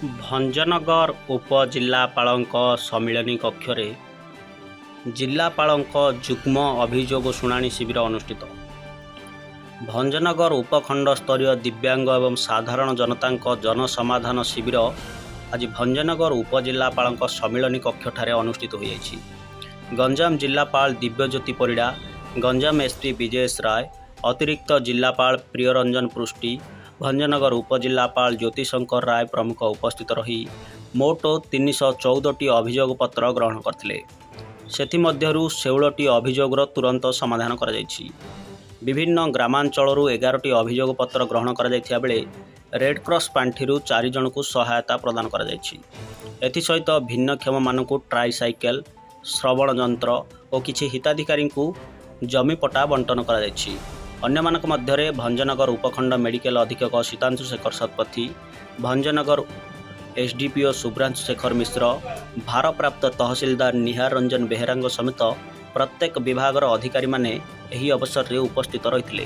ଭଞ୍ଜନଗର ଉପଜିଲ୍ଲାପାଳଙ୍କ ସମ୍ମିଳନୀ କକ୍ଷରେ ଜିଲ୍ଲାପାଳଙ୍କ ଯୁଗ୍ମ ଅଭିଯୋଗ ଶୁଣାଣି ଶିବିର ଅନୁଷ୍ଠିତ। ଭଞ୍ଜନଗର ଉପଖଣ୍ଡ ସ୍ତରୀୟ ଦିବ୍ୟାଙ୍ଗ ଏବଂ ସାଧାରଣ ଜନତାଙ୍କ ଜନସମାଧାନ ଶିବିର ଆଜି ଭଞ୍ଜନଗର ଉପଜିଲ୍ଲାପାଳଙ୍କ ସମ୍ମିଳନୀ କକ୍ଷଠାରେ ଅନୁଷ୍ଠିତ ହୋଇଯାଇଛି। ଗଞ୍ଜାମ ଜିଲ୍ଲାପାଳ ଦିବ୍ୟଜ୍ୟୋତି ପରିଡ଼ା, ଗଞ୍ଜାମ ଏସ୍ପି ବିଜେଏସ୍ ରାୟ, ଅତିରିକ୍ତ ଜିଲ୍ଲାପାଳ ପ୍ରିୟରଞ୍ଜନ ପୃଷ୍ଟି, ଭଞ୍ଜନଗର ଉପଜିଲ୍ଲାପାଳ ଜ୍ୟୋତିଶଙ୍କର ରାୟ ପ୍ରମୁଖ ଉପସ୍ଥିତ ରହି ମୋଟ 314ଟି ଅଭିଯୋଗ ପତ୍ର ଗ୍ରହଣ କରିଥିଲେ। ସେଥିମଧ୍ୟରୁ 16ଟି ଅଭିଯୋଗର ତୁରନ୍ତ ସମାଧାନ କରାଯାଇଛି। ବିଭିନ୍ନ ଗ୍ରାମାଞ୍ଚଳରୁ 11ଟି ଅଭିଯୋଗ ପତ୍ର ଗ୍ରହଣ କରାଯାଇଥିବା ବେଳେ ରେଡ୍କ୍ରସ୍ ପାଣ୍ଠିରୁ ଚାରି ଜଣଙ୍କୁ ସହାୟତା ପ୍ରଦାନ କରାଯାଇଛି। ଏଥିସହିତ ଭିନ୍ନକ୍ଷମମାନଙ୍କୁ ଟ୍ରାଇସାଇକେଲ, ଶ୍ରବଣ ଯନ୍ତ୍ର ଓ କିଛି ହିତାଧିକାରୀଙ୍କୁ ଜମି ପଟ୍ଟା ବଣ୍ଟନ କରାଯାଇଛି। ଅନ୍ୟମାନଙ୍କ ମଧ୍ୟରେ ଭଞ୍ଜନଗର ଉପଖଣ୍ଡ ମେଡିକାଲ ଅଧୀକ୍ଷକ ସୀତାଂଶୁ ଶେଖର ଶତପଥୀ, ଭଞ୍ଜନଗର ଏସ୍ଡିପିଓ ଶୁଭ୍ରାଂଶୁ ଶେଖର ମିଶ୍ର, ଭାରପ୍ରାପ୍ତ ତହସିଲଦାର ନିହାର ରଞ୍ଜନ ବେହେରାଙ୍କ ସମେତ ପ୍ରତ୍ୟେକ ବିଭାଗର ଅଧିକାରୀମାନେ ଏହି ଅବସରରେ ଉପସ୍ଥିତ ରହିଥିଲେ।